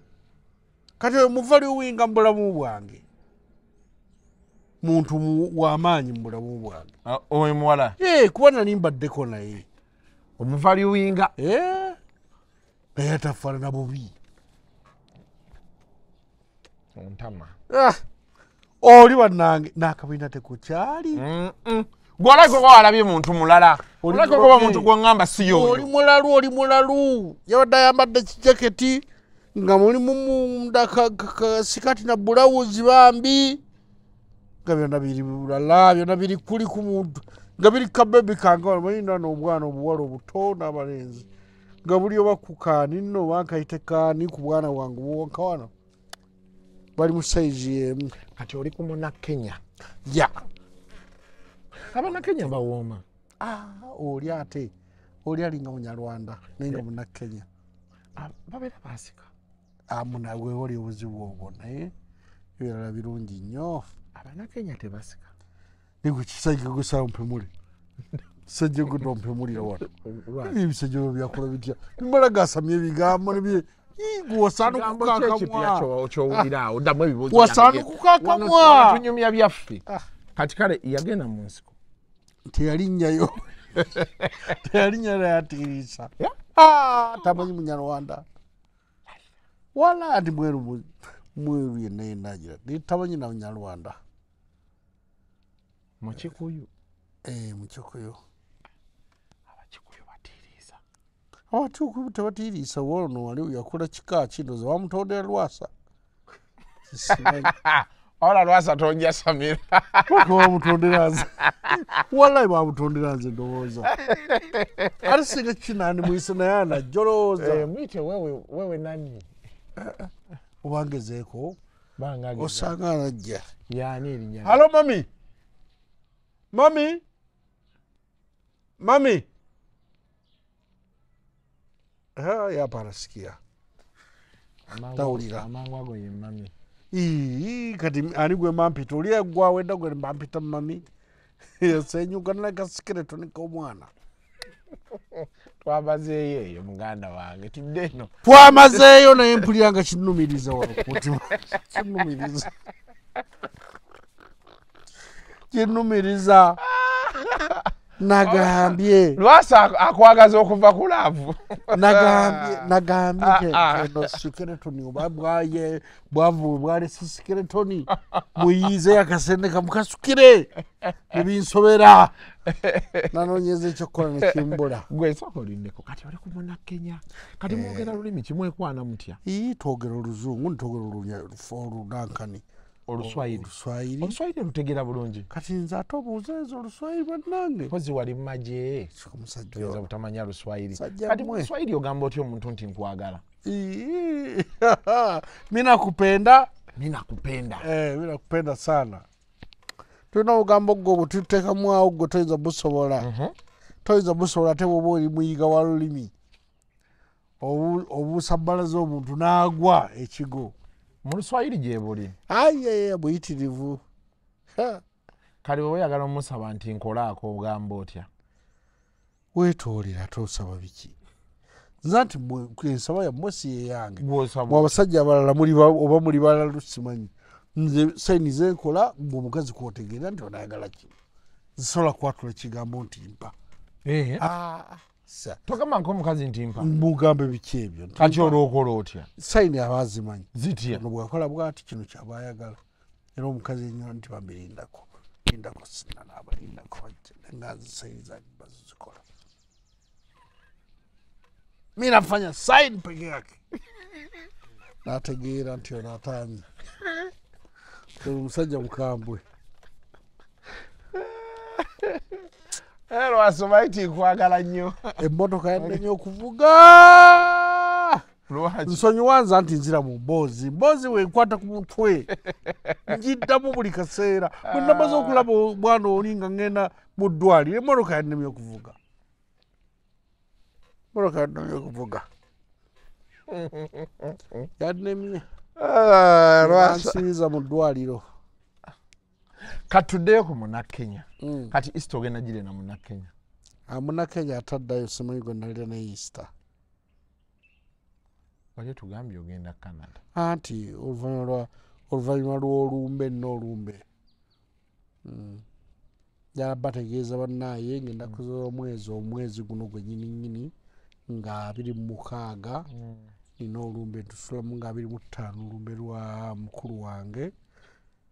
Kati oyo muvaliwinga mu bulamu bwange. Muntu w'amaanyi mu bulamu bwange.
Oyo muwala?
Kuba nali mbaddeko naye.
Omuvaliwinga?
Naye tafaanana bubi.
Ontama.
Oli bannange n'akabina tekukyali.
Gwe olabika oba walabye muntu mulala. Olabika oba muntu gw'oŋŋamba si y'oyo.
Oli mulalu, oli mulalu. Yabadde ayambadde kijaketi nga mulimu munda kasikati na bulawuzi bambi. Nga byonna biri bulala, byonna biri kuli ku muntu. Nga biri kabebi kange omanyi nno obwana obuwala obuto n'abalenzi. Nga buli oba ku kaani nno oba nkayite kaani ku bwana bwange buwonka wano. Bali mu sayizi y'emu.
Kati oli ku Munnakenya.
Ya.
Abannakenya bawooma.
Oli ate oli alinga Munyarwanda naye nga Munnakenya.
Babeera baasika.
Munagwe oli obuzibu obwo naye ebirala birungi nnyo.
Abannakenya tebasika.
Nigwe kisajja gusaba mpemule. Kisajja gudda mpemulira wano. Ebisajja byakola bitya? Bimala gasamya ebigambo nebye. Wasaana okukakamwa.
Tunyumya byaffe. Kati kale yagenda mu nsiko.
Teyalinnyayo. Teyalinnyayo yatiirisa. Tamanyi Munyarwanda. Wala ati mweru mweru yenna yenna agira. Tamanyi na Munyarwanda.
Mukikuyu?
Mukikuyu.
Abakikuyu batiiriisa.
Abakikuyu tebatiiriisa, wono wali yakola kika kindoza bamutondera Lwasa.
Ola Lwasa tonjasamira.
Bamutondera nze. Wallahi bamutondera nze ndowooza. Ate singa kinani muyise naye anajja olowooza.
Muyite wewe nani?
Obangezeeko. Osanga anajja.
Yani erinnya.
Halo mami. Mami. Mami. Hapa anasikia. Tawulira.
Amangu ago ye mami.
Kati ani gwe mampita oli eggwawo edda gwe mampita mami. Yasenyuka nakasikire k'omwana.
Twamazeeyo eyo muganda wange tudde eno.
Twamazeeyo naye mpulira nga kinnumiriza wano ku mutima. Kinnumiriza. Kinnumiriza. Nagambye.
Lwasa akwagaza okuva ku laavu.
Nagambye eno sikeretoni oba bwaye bwavu bwalese sikeretoni muyize akasente kamukasukire nebinsobera. Nanoonyeza ekyokukola nekimbula.
Gwe sooka olindeko kati oli ku Munnakenya. Kati mwogera lulimi ki mwekwana mutya?
Twogera oluzungu ntwogera oludankani.
Oluswayiri.
Oluswayiri.
Oluswayiri lutegeera bulungi.
Kati nze ate obuuza ezo oluswayiri bannange.
Mpozi wali mu magye. Oyinza butamanya luswayiri. Kati mu Luswayiri ogamba otya omuntu nti nkwagala?
Mi nakupenda.
Mi nakupenda.
Mi nakupenda sana. Tulina obugambo gwo bwe tuteekamu awo gwe toyinza busobola. Toyinza busobola ate bw'oba oli muyiga wa lulimi. Obusabbalaza omuntu n'agwa ekigo.
Mu Luswayiri gye buli.
Aye buyitirivu.
Kale bwe oyagala omusaba nti nkolaako ogamba otya?
Weetoolera tosaba biki. Nze nti ensaba yammwe si ye yange. Mwe abasajja abalala muli oba muli balala simanyi. Nze sayini ze nkola gwe omukazi kw'otegeera nti onayagala ki. Nsobola kwatula ekigambo nti mpa.
Togamba nk'omukazi nti mpa.
Mugambe biki ebyo.
Kati olwokola otya?
Sayini aba azimanyi.
Zitya?
Ono bw'akola bw'ati kino ky'aba ayagala. Era omukazi ennyo nti bambirindako. Lindako sinanaaba lindako bajja. Nga nze sayini zange bazikola. Mi nafanya sign peke yake. Nategeera nti ono ataamye. Omusajja mukambwe.
Lwasa nti nkwagala nnyo.
Emmotoka yannenya okuvuga. Nsonyiwa nze anti nzira mu mboozi. Mboozi wenkwata ku mutwe. Njiddamu buli kaseera. Bwe namaze okulaba omwana oli nga ngenda mu ddwaliro, emmotoka yannemye okuvuga. Emmotoka yannemye okuvuga. Yannemye. Bansiiza mu ddwaliro.
Katuddeyo ku Munnakenya. Kati Easter ogenda girya Munnakenya.
Munnakenya ataddayo simanyi gwe nalira ne Easter.
Wali otugambye ogenda Canada.
Anti oluvannyuma lw'olumbe n'olumbe. Njala bategeeza bannaaye ng'ennaku z'omwezi omwezi guno gwe nnyini nga 26 nina olumbe ntusulamu nga 25 olumbe lwa mukulu wange.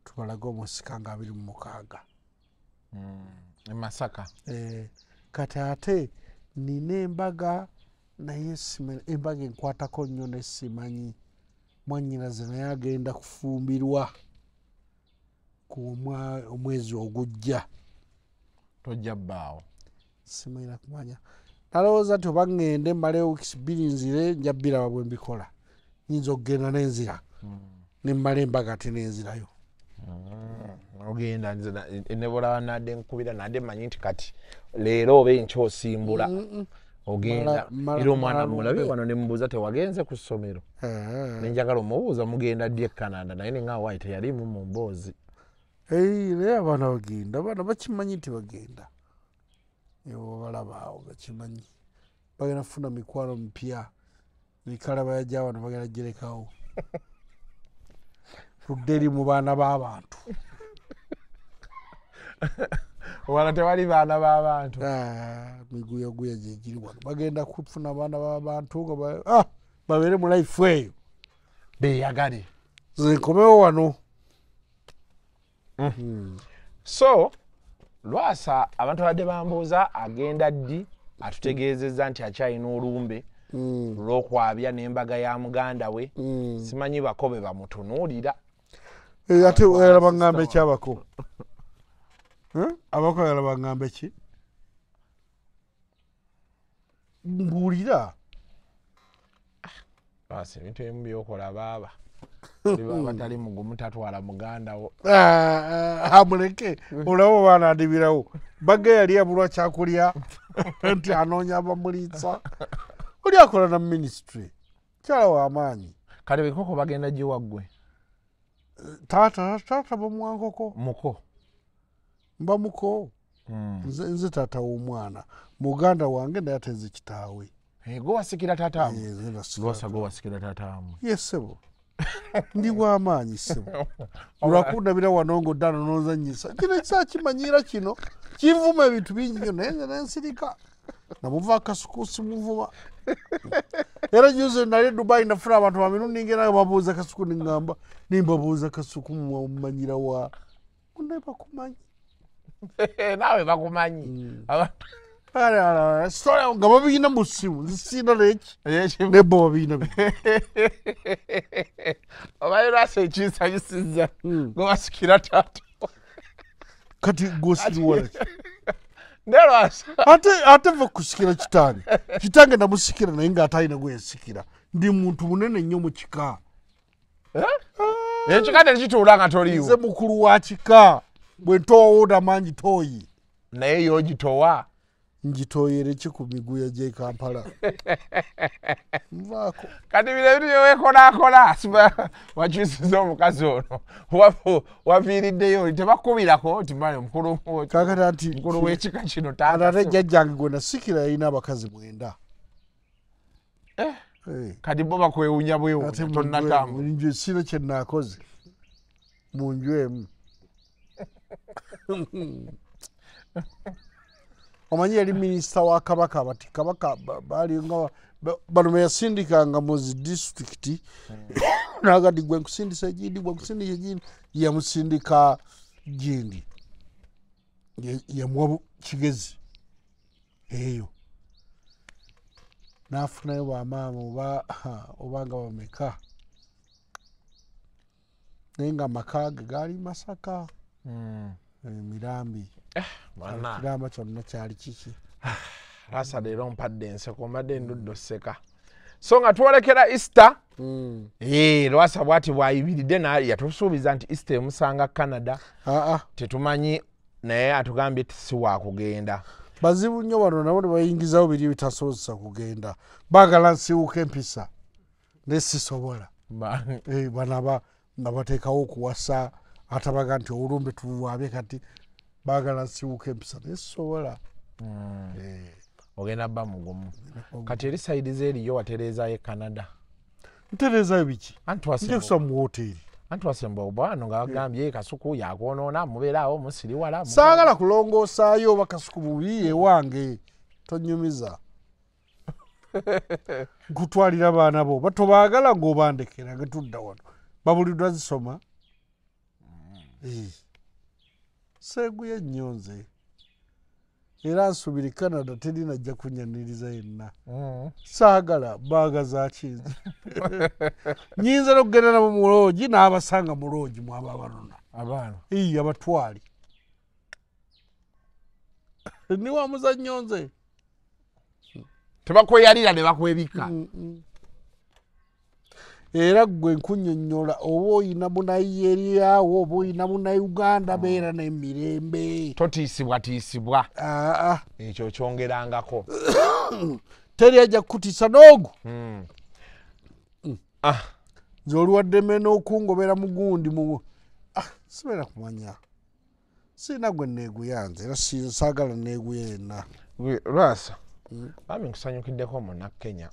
Tubalage omusika nga 26.
E Masaka.
Kati ate nina embaga naye embaga enkwatako nnyo ne simanyi. Mwannyinaze naye agenda kufumbirwa ku omwezi ogujja.
Tojja bbaawo.
Simanyi na kumanya. Nalowooza nti oba ŋŋende mmaleyo wiiki 2 nzire nja bbiraba bwe mbikola. Nnyinza okugenda n'enzira. Ne mmala embaga ate n'enzirayo.
Ogenda nze ne bw'olaba nadde nkubira nadde mmanyi nti kati leero oba enkya osimbula. Ogenda era omwana mulabe wano ne mubuuza tewagenze ku ssomero. Ne njagala omubuuza mugenda ddi e Canada naye ne nga waayi teyaliimu mu mboozi.
Naye abaana bagenda, abaana bakimanyi nti bagenda. Obalaba awo bakimanyi. Bagenda kufuna mikwano mipya. Mikalaba yajja wano bagenda girekawo. Tudde eri mu baana b'abantu.
Wala tewali baana b'abantu.
Miguyaguya gye giri wano. Bagenda kufuna abaana b'abantu nga babeere mu life eyo.
Beeyagale.
Nze nkomewo wano.
So Lwasa abantu abadde bambuuza agenda ddi, atutegeezezza nti akyalina olumbe lw'okwabya n'embaga ya muganda we. Simanyi bakobe bamutunuulira.
Ate oyagala baŋŋambe ki abako? Abako oyagala baŋŋambe ki? Mbuulira.
Lwasa ebintu ebimu by'okola baaba. Batali mugumu tatwala muganda wo.
Amuleke olaba baana adibirawo. Bagga yali abulwa kyakulya nti anoonya abamuliisa. Oli akola na minisitule. Kyala w'amaanyi.
Kale enkoko bagenda giwa ggwe?
Taata bamuwa nkoko.
Muko?
Mba muko. Nze taata w'omwana. Muganda wange naye ate nze kitaawe.
Gwe wasikira taata wammwe? Lwasa gwe wasikira taata wammwe?
Ye ssebo. Ndi w'amaanyi ssebo. Olwakundabira wano ng'odda n'onzannyisa. Kino ekisakimanyira kino kinvuma ebintu bingi nnyo naye nze nensirika. Namuva akasuku simuvuma. Era juzi nali Dubai nafuna abantu ba mirundi ngera babuuza Kasuku ningamba nimbabuuza Kasuku mumanyira wa. Munne bakumanyi.
Naawe bakumanyi.
Story nga babiyina mu ssimu nze sirina n'eki ne bo babiyina.
Omanyi Lwasa ekinsanyusizza gwe wasikira taata.
Kati gw'osiriwala ki?
Naye Lwasa.
Ate va kusikira kitange. Kitange namusikira naye ng'atalina gwe yasikira. Ndi muntu munene nnyo mu kika.
Ekika tekituula nga toliiwo.
Nze mukulu wa kika. Bwe ntoowa mangi tooyi.
Naye y'ogitowa.
Ngitoyere ki ku miguya gy'e Kampala? Nvaako.
Kati bino ebintu bye weekolaakola wakyusiza omukazi ono waviiriddeyo tebakubirako nti male mukulu w'ekika kino taata.
Ate jjajjange gwe nasikira yalina abakazi 9.
Kati bo bakwewuunya bwewuunya tonnatambula.
Nju sina kye nnaakoze mu nju emu. Omanyi yali minisita wa Kabaka bati Kabaka baali nga bano be yasindikanga mu zi disitulikiti n'agati gwe nkusindisa gindi gwe nkusindisa gindi yamusindika gindi yamuwa Kigezi eyo n'afunayo bamaama oba nga bameka naye nga amaka ge gaali Masaka Mirambi. Kiramba kyonna kyali kiki.
Lwasa leero mpadde enseko mbadde ndudde oseka. So nga twolekera Easter. Lwasa bw'ati bw'ayibiridde yatusuubiza nti Easter emusanga Canada. Tetumanyi naye atugambye si waakugenda.
Bazibu nnyo bano nabo ne bayingizawo biri bitasobozesa kugenda. Baagala nsiwuka empisa naye sisobola. Bano bateekawo okuwasa atabaga nti olumbe tuluwabye kati baagala nsiwuka empisa naye sisobola.
Ogenda bba mugumu. Kati eri sayidi z'eriyo watereezaayo e Canada.
Ntereezaayo biki? Nja kusaba mu woteeri.
Anti wasemba obwano nga bagambye Kasuku yakwonoona mubeeraawo musiriwala.
Saagala kulongoosaayo oba Kasuku bubi ewange tonyumiza. Nkutwalira baana bo batobaagala ng'obandekera nga tudda wano. Babuliddwa zisoma. Seeguye nnyo nze. Era nsuubira Canada terina ajja kunnyaniriza yenna. Saagala baagaza ki nze. Nnyinza n'okugenda nabo mu loogi n'abasanga mu loogi mwaba abanona.
Abaana?
Abatwali. Ndi wa muzannyo nze.
Tebakweyalira ne bakwebika.
Era ggwe nkunnyonnyola oba oyina Munayeriya oba oyina Munnayuganda beera n'emirembe.
Totiisibwatiisibwa. Ekyo kyongerangako.
Teri ajja kukutiisa n'ogwo. Nze oli waddembe n'okungobera mugundi mu sibeera kumanya. Sirina gwe neeguya nze era saagala neeguya yenna.
Lwasa, bambi nkusanyukiddeko Munnakenya.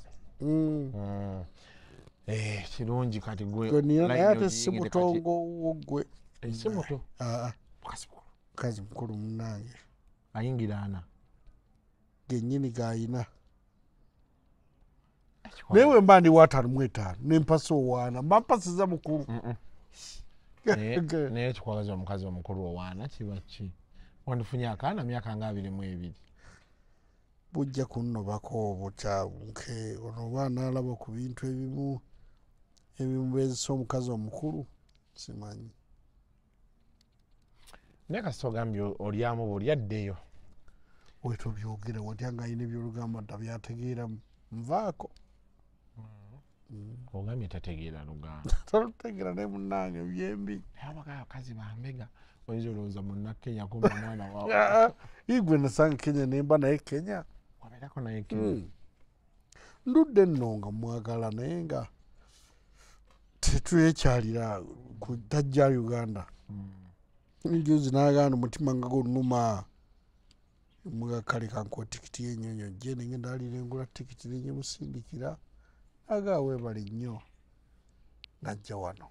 Kirungi kati gwe.
Naye ate si mutongo wo gwe.
Si muto?
Mukazi mukulu munnange.
Ayingira ana?
Gennyini g'ayina. Naye bwe mba ndi wa 55 ne mpasa owaana mba mpasiza mukulu.
Naye ekikwagaza omukazi omukulu owaana kiba ki? Wandifunye akaana myaka nga 22.
Bujja kunnobako obukyabuke ono oba anaalaba ku bintu ebimu ebimubeezesa omukazi omukulu simanyi.
Naye kasita ogambye olyamu bulyaddeyo.
Wetobyogera watya nga alina ebyolugamba tabyategeera nvaako.
Ogambye tategeera luganda.
Talutegeera naye munnange byembi.
Naye abakazi bambega oyinza olowooza munnakenya kumbe mwana waabwe.
Igwe nasanga Kenya nemba naye Kenya.
Wabeerako naye Kenya.
Ndudde nno nga mwagala naye nga tetwekyalira tajja Uganda. Njuzi n'agaana omutima nga gunnuma. Muga kale kankuwa tikiti y'ennyonyi ojje nengenda alira engula tikiti nengimusindikira aga weebale nnyo n'ajja wano.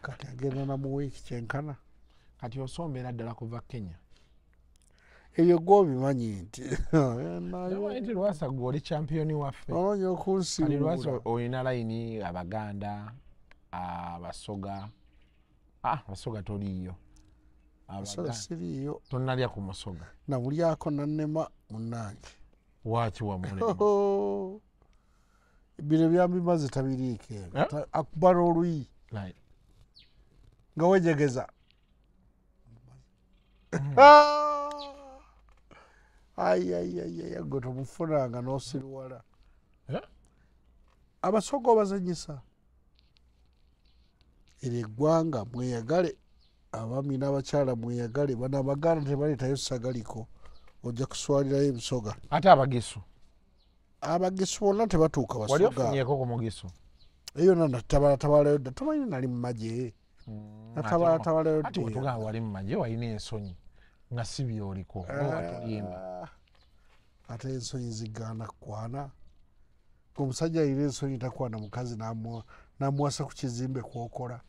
Kati agenda na mu wiiki kyenkana.
Kati osombera ddala kuva Kenya.
Ebyo gw'obimanyi nti.
Nti Lwasa gwe oli champiyoni waffe.
Omanyi okunsiibula.
Kati Lwasa olina layini Abaganda, Abasoga. Abasoga toliiyo.
Abasoga siriiyo.
Tonnalya ku musoga.
Namulyako nannema munnange.
Waaki wamulema?
Bino byambimaze tabiriiko ebyo. Akuba n'oluyi. Nga wejegeza. Ayi gwe tomufunanga n'osiruwala. Abasoga obazannyisa. Eryo eggwanga mweyagale, abaami n'abakyala mweyagale, bano Abaganda tebaleetayo ssagaliko, ojja kuswalirayo ebisoga.
Ate Abagisu?
Abagisu bonna tebatuuka Basoga.
Wali ofunyeeko ku Mugisu?
Eyo nno natabalaatabalayo dda, tomanyi nali mu magye. Natabalaatabalayo dda.
Ate bw'otugamba wali mu magye walina ensonyi nga si by'oliko, oba tolimba.
Ate ensonyi zigaana kukwana. Omusajja alina ensonyi takwana mukazi n'amuwasa ku kizimbe kw'okola.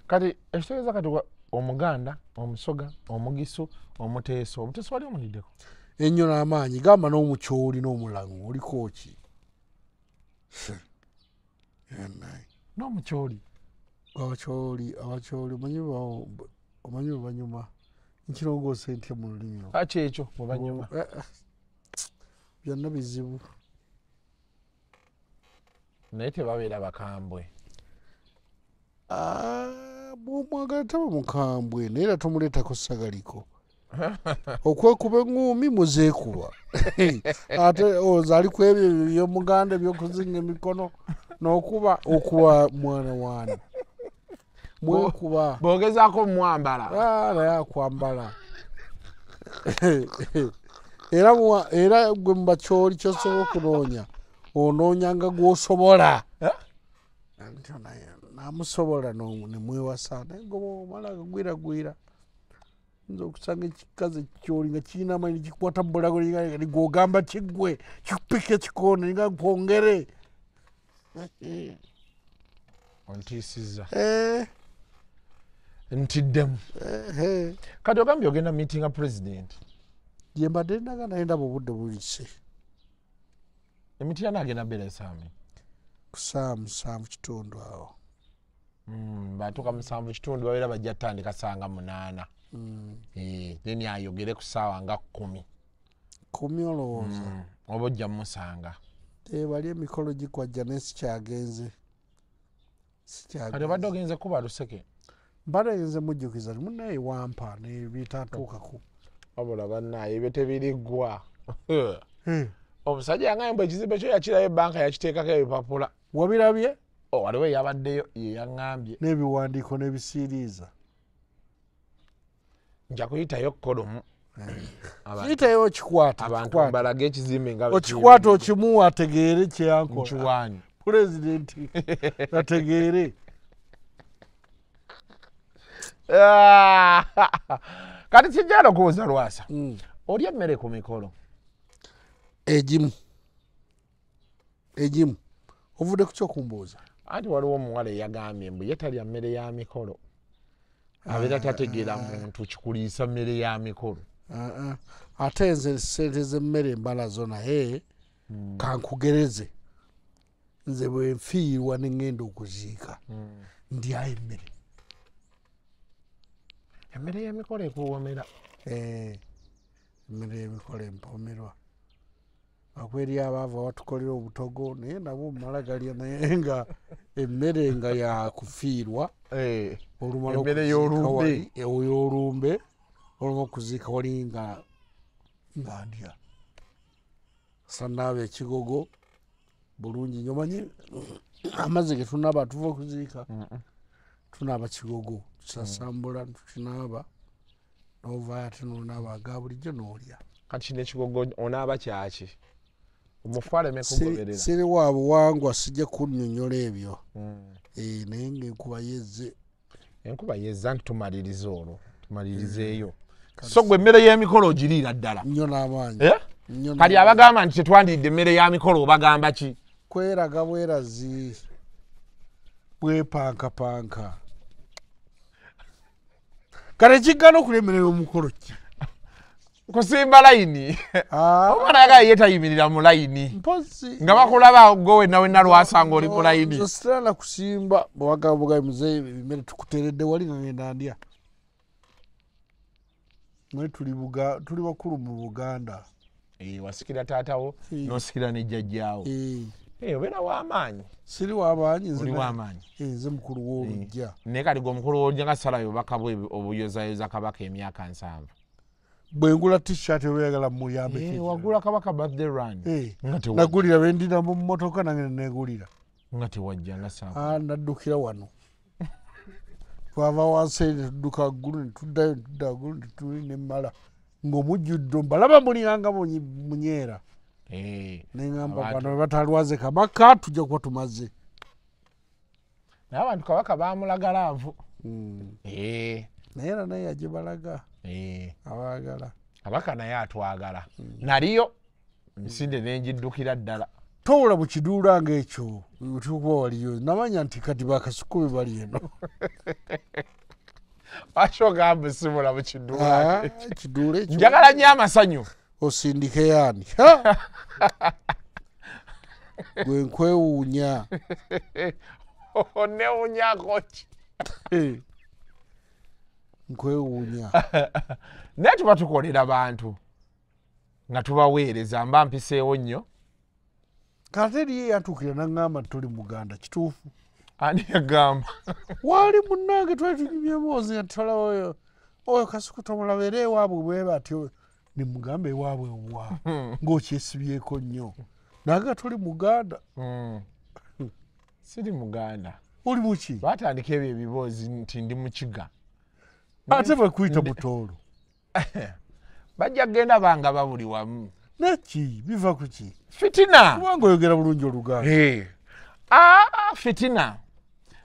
Kati ekitegeeza kati Omuganda, Omusoga, Omugisu, Omuteeso. Omuteeso wali omuliddeko?
Ennyo n'amaanyi gamba n'omukyoli n'omulango oliko ki?
N'omukyoli.
Abakyoli omanyi bwe banyuma. Nkirongoose ntya mu lulimi olwo?
Ki ekyo bwe banyuma?
Byonna bizibu.
Naye tebabeera bakambwe.
Bw'omwagala taba mukambwe naye era tomuleetako ssagaliko. Okwekuba eŋŋuumi muzeekuba. Ate oza ali ku ebyo by'Omuganda eby'okuzinga emikono n'okuba okuba mwana waani. Mwekuba.
Bw'ogezaako mwambala.
Naye akwambala. Era gwe mu bakyoli ky'osobola okunoonya onoonya nga gw'osobola. Namusobola ne mwewasa naye gwe omala gagwiragwira. Nza okusanga ekikazi ekyoli nga kirina amaanyi kikwata mu bulago gw'ogamba kiggwe kikupika ekikoone nga nkwongere.
Ontiisizza. Ntiddemu. Kati ogambye ogenda meetinga president.
Gye mbadde ndaga naye ndaba obudde buyise.
Emityana agenda bbeera esaami?
Ku ssaawa 7:15 awo.
Batuuka 7:15 babeera bajja ttandika ssaawa nga 8. Then ayogere ku ssaawa nga 10.
10 olowooza?
Oba ojja mmusanga.
Bali emikolo gikwajja naye sikyagenze.
Kati obadde ogenze kuba luseke?
Mbadde ngenze mujjukiza nti munnaye wampa n'ebitatuukako.
Wabula bannaye ebyo tebiriggwa. Omusajja yangambye mbu ekizimbe kyo yakirayo ebbanka yakiteekako ebipapula.
Wabirabye?
Waliwo eyabaddeyo ye yaŋŋambye.
N'ebiwandiiko n'ebisiiriiza.
Nja kuyitayo kkolomu.
Kiyitayo okikwata.
Abantu balage ekizimbe nga
okikwata okimuwa ategeere kye yankola.
Nkiwaani.
Pulezidenti ategeere.
Kati kijja okubuuza Lwasa. Olya emmere ku mikolo?
Egimu. Ovudde ku ky'okumbuuza?
Anti waliwo omuwala eyagambye mbu ye talya mmere ya mikolo. Abeera tategeera muntu kikuliisa mmere ya mikolo.
Ate nze ssente z'emmere mbalazo naye kankugereze. Nze bwe nfiirwa ne ŋŋenda okuziika ndyayo emmere.
Emmere y'emikolo ekuwoomera.
Emmere y'emikolo empoomerwa. Akweri abaavu abatukolera obutogo naye nabo mmala galya naye nga emmere nga yakufiirwa. Olumala
Emmere y'olumbe.
Ey'olumbe olumala okuziika wali nga ndya. Sanaaba ekigogo bulungi nnyo. Omanyi amazzi ge tunaaba tuva okuziika tunaaba kigogo tusasambula tukinaaba n'ovaayo ate n'onaaba aga bulijjo n'olya.
Kati kino ekigogo onaaba kyaki? Omufu aleme kugoberera.
Siri wa buwangwa sijja kunnyonnyola ebyo. Naye ng'enkuba yezze.
Enkuba yezza nti tumalirize olwo tumalirizeeyo. So gwe emmere y'emikolo ogiriira ddala.
Nnyo n'amaanyi.
Kati abagamba nti tetwandiridde emmere ya mikolo obagamba ki?
Kweraga bwerazi bwepankapanka. Kale kigaana okulya emmere y'omukolo ki?
Kusimba layini. Omwana ayagala ye tayimirira mu layini.
Mpozi.
Nga bakulaba gwe wenna wenna lwasanga oli mu layini.
Nze sirala kusimba bwewagamba bugabi muzeeyi emmere tukuteeredde wali nga ngenda ndya. Naye tuli bakulu mu Buganda.
Wasikira taatawo n'osikira ne jjajjaawo. Obeera w'amaanyi.
Siri w'amaanyi.
Oli w'amaanyi.
Nze mukulu w'oluggya.
Naye kati gwe omukulu w'oluggya nga salayo obubaka bwe obuyozayoza Kabaka emyaka 70.
Bwe ngula t-shirt oyagala muyambe.
Wagula Kabaka birthday run.
Nagulira be ndina mu mmotoka nange ne neegulira.
Nga tewajja nga saawa.
Naddukira wano. Twava wansi ne tudduka waggulu ne tuddayo ne tudda waggulu ne tuli ne mmala. Ng'omujjudde mbalaba mulinganga munyeera. Ne ŋŋamba bano bwe batalwaze Kabaka tujja kuba tumaze.
Naye abantu Kabaka baamulaga laavu.
Naye era naye yagibalaga. Abaagala.
Kabaka naye atwagala. Naliyo misinde ne ngiddukira ddala.
Towula mu kiduula ng'ekyo otuuka waliyo namanya nti kati bakasuku be bali eno.
Lwaki ogamba simula mu kiduula?
Kiduula ekyo.
Njagala nnyo amasanyu.
Osindike yaani. Gwe nkwewuunya.
Onewuunyako ki?
Nkwewuunya.
Naye tuba tukolera bantu nga tubaweereza mba mpiseewo nnyo.
Kate eriyo eyatuukira n'aŋŋamba nti toli Muganda kituufu.
Ani yagamba?
Waali munnange twali tunyumya emboozi nga tutalawo oyo Kasuku tomulaba era ewaabwe bwe batyo. Ne mugamba ewaabwe wa ng'okyesibyeko nnyo. Naye toli Muganda.
Siri Muganda.
Oli muki?
Baatandika ebyo ebiboozi nti ndi Mukiga.
Ate bakuyita Butoolo.
Bajja kugenda bangaba buli wamu.
Neki biva ku ki?
Fitina.
Kubanga oyogera bulungi Oluganda.
Fitina.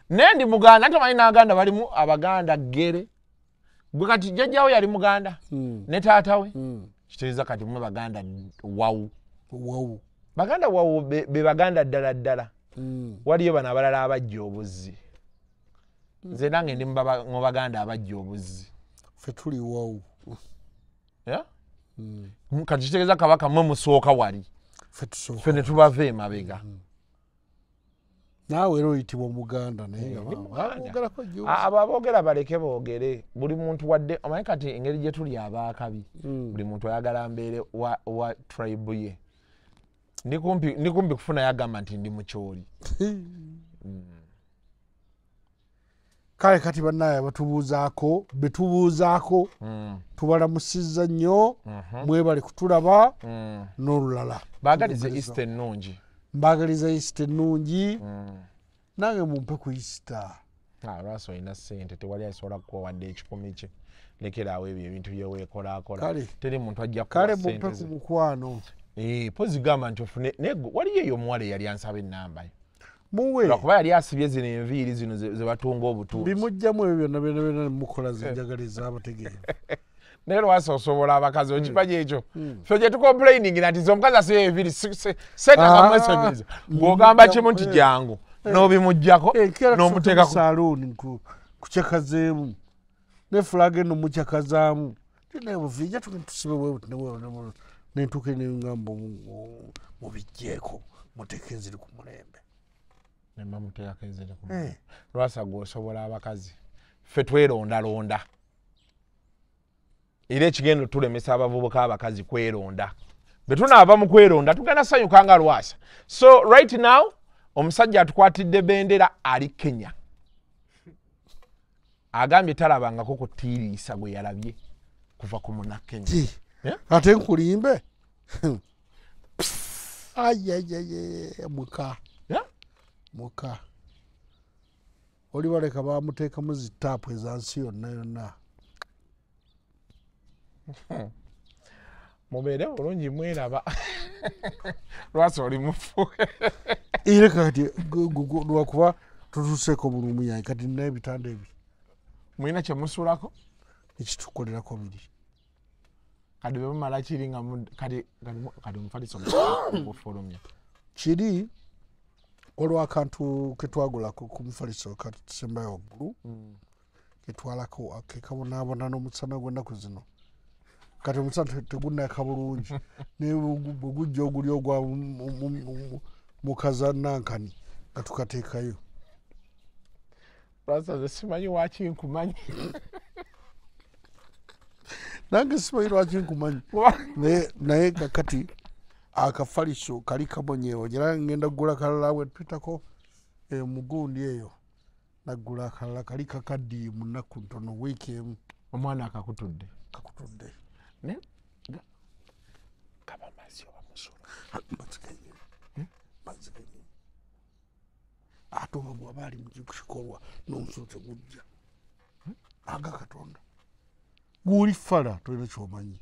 Naye ndi Muganda nti omanyi n'Abaganda balimu Abaganda ggere. Gwe kati jjajjaawo yali Muganda ne taata we. Kitegeeza kati mmwe Baganda wawu.
Wawu.
Baganda wawu be Baganda ddala ddala. Waliyo bano abalala abajja obuzzi. Nze nange ndi mu Baganda abajja obuzzi.
Ffe tuli wawu.
Kati kitegeeza Kabaka mmwe musooka wali.
Ffe tusooka.
Ffe ne tubava emabega.
Naawe era oyitibwa Muganda naye nga boogerako jjo.
Abo aboogera baleke boogere. Buli muntu wadde omanyi kati engeri gye tuli abaakabi. Buli muntu ayagala mbeere wa tribe ye. Ndi kumpi kufuna yagamba nti ndi Mukyoli.
Kale kati bannaye abatubuuzaako betubuuzaako tubalamusizza nnyo mwebale kutulaba n'olulala.
Baagalize Easter ennungi.
Mbaagaliza Easter ennungi. Nange mumpe ku Easter.
Lwasi olina ssente tewali asobola kukuwa wadde 1,000 kye. Lekeraawo ebyo ebintu bye weekolaakola. Teri muntu ajja kukuwa
Kale
ssente
mumpe
ze.
ku mukwano.
Pozi gamba nti ofune naye waliyo eyo omuwala eyali ansaba ennamba yo.
Muwe.
Lwakuba yali asibye zino enviiri zino ze batunga obutunzi.
Bimugjamu ebyo byonna byonna byonna ne mukola ze njagala ez'abategeevu.
Naye lwasi osobola abakazi okimanyi ekyo. Ffe gye tucomplainingira nti nze omukazi asibye enviiri seetaaga mwesabiriza. Bw'ogamba kimu nti jangu n'obimuggyako n'omuteekako.
Saluuni kukyakazeemu ne flag eno mukyakazaamu. Naye buviija tusibe bwe buti ne bwe ne ntuuka ne ngamba mubiggyeeko muteeke eziri ku mulembe.
Ne bamuteekako eziri ku mulembe. Lwasa gwe osobola abakazi. Ffe twerondalonda. Era ekigendo tulemesa abavubuka abakazi kweronda. Bwe tunaava mu kweronda tugenda sanyuka nga Lwasa. So right now omusajja atukwatidde bendera ali Kenya. Agambye talabangako kutiiriisa gwe yalabye kuva ku Munnakenya.
Ate nkulimbe. Ayayaya muka. Muka. Oli baleka bamuteekamu zi taapu ezansi yonna yonna.
Mubeere bulungi mweraba. Lwasa oli mufu.
Era kati lwakuba tutuuseeko bulumu yange kati nina ebitanda ebyo.
Mulina kye musulako?
Ekitukolerako biri.
Kati bwe mumala kiri nga kati omufaliso gufulumya.
Kiri waliwo akantu ke twagulako ku mufaliso katusembayo waggulu ketwalako kekabonaabona n'omusana gw'ennaku zino. Kati omusana tegunnaka bulungi naye bwe gujja oguli ogwa mukaza nankani nga tukateekayo.
Lwasa nze simanyi lwaki nkumanyi.
Nange simanyi lwaki nkumanyi. Naye kakati akafaliso kali kabonyewo era ngenda kugula kalala bwe tuyitako mugundi eyo naggula akalala kali kakaddiye mu nnaku ntono wiiki emu.
Omwana akakutudde.
Kakutudde.
Naye kaba mazzi oba musulo.
Mazzi gennyini. Mazzi gennyini. Ate oba bw'aba ali mu kikolwa n'omusulo tegujja. Aga Katonda. Guli fala tolina ky'omanyi.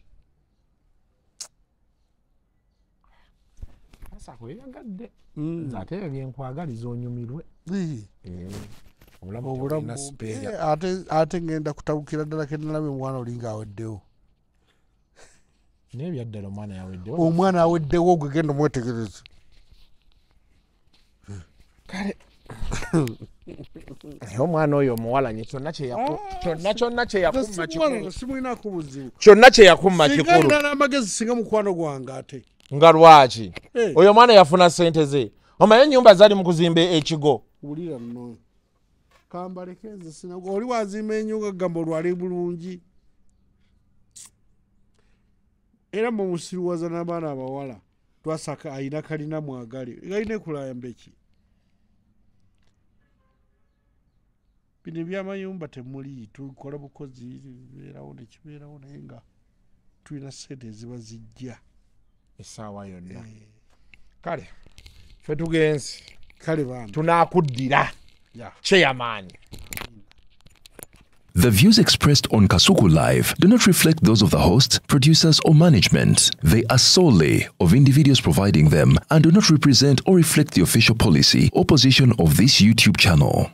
Lwasa kweyagadde. Nze ate ebyo bye nkwagaliza onyumirwe. Obulamu
ate ngenda kutabukira ddala ke nalabye omwana oli ng'aweddewo.
Naye ebyaddala omwana yaweddewo.
Omwana aweddewo gwe genda omwetegereze.
Kale naye omwana oyo omuwalanye kyonna kye yakumma kikulu.
Simulinako buzibu.
Kyonna kye yakumma kikulu.
Singa nina n'amagezi singa mukwano gwange ate.
Nga lwaki? Oyo omwana yafuna ssente ze. Omanyi ennyumba zali mu kuzimba ekigo.
Wulira nno. Kambaleke nze sina oli wazimba ennyumba gamba olwali bulungi. Era mumusiruwaza n'abaana abawala twasaka ayina kalina mwagale. Galina ekulaya mbeki. Bino ebyamayumba temuli tukola bukozi bibeerawo ne kibeerawo naye nga tulina ssente eziba zijja
essaawa yonna. Kale ffe tugenze.
Kale bambi.
Tunaakuddira. Chairman.
The views expressed on Kasuku Live do not reflect those of the host, producers, or management. They are solely of individuals providing them and do not represent or reflect the official policy or position of this YouTube channel.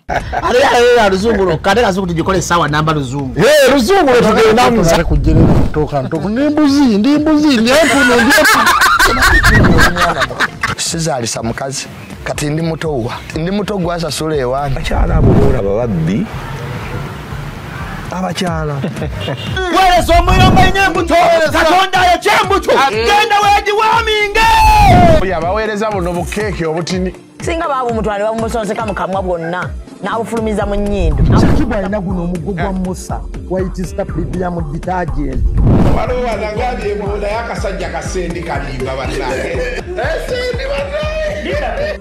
Sizaalisa mukazi kati ndi muto wa ndi muto gwasasula ewange.
Abakyala abo boolaba babbi. Abakyala.
Weereza omuliro mbalina embuto. Katonda ayokya embuto. Genda weegiwaaminge.
Oyo abaweereza buno bukeeke obutini.
Singa baabumutwala ne babumusonseka mu kamwa bwonna n'abufulumiza mu nnyindo.
Shakibu alina guno omuggo gwa Musa White Star Premium Detergent.
Waliwo wanagambye naye akasajja kasendi kalimba bannange. Esendi bannange.